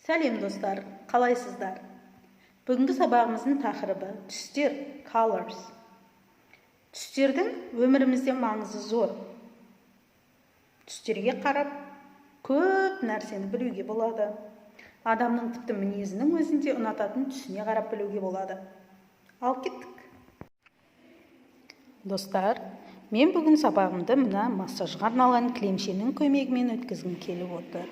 Сәлем, достар! Қалайсыздар? Бүгінгі сабағымыздың тақырыбы – түстер, colors. Түстердің өмірімізде маңызы зор. Түстерге қарап көп нәрсені білуге болады. Адамның тіпті мінезінің өзінде ұнататын түсіне қарап білуге болады. Ал кеттік! Достар, мен бүгін сабағымды мына массажға арналған кілемшенің көмегімен өткізгім келіп отыр.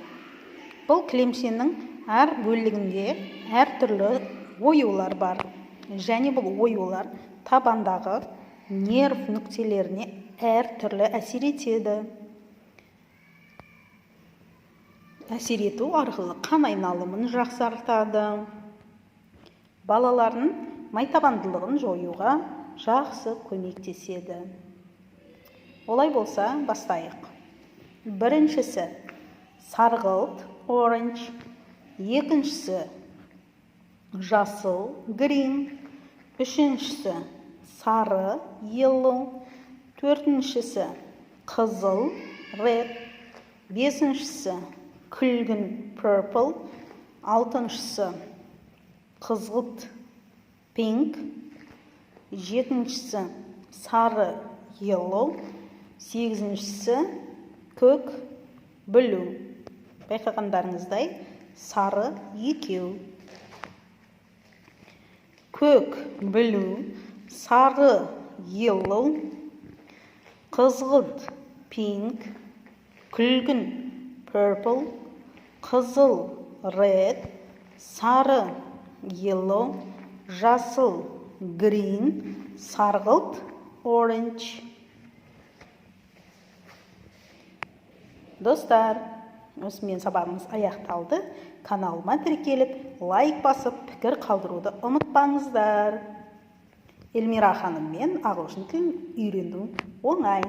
Бұл кілемшенің әр бөлігінде әртүрлі оюлар бар және бұл оюлар табандағы нерв нүктелеріне әртүрлі әсер етеді. Әсер ету арқылы қан айналымын жақсартады, балалардың майтабандылығын жоюға жақсы көмектеседі. Олай болса, бастайық. Біріншісі – сарғылт, orange, екіншісі – жасыл, green, үшіншісі – сары, yellow, төртіншісі – қызыл, red, бесіншісі – күлгін, purple, алтыншысы – қызғылт, pink, жетіншісі – сары, yellow, сегізіншісі – көк, blue. Байқағандарыңыздай, сары екеу, көк, blue, сары, yellow, қызғылт, pink, күлгін, purple, қызыл, red, сары, yellow, жасыл, green, сарғылт, orange. Достар, осымен сабағымыз аяқталды. Каналыма тіркеліп, лайк басып, пікір қалдыруды ұмытпаңыздар. Эльмира ханыммен ағылшын тілін үйрену оңай.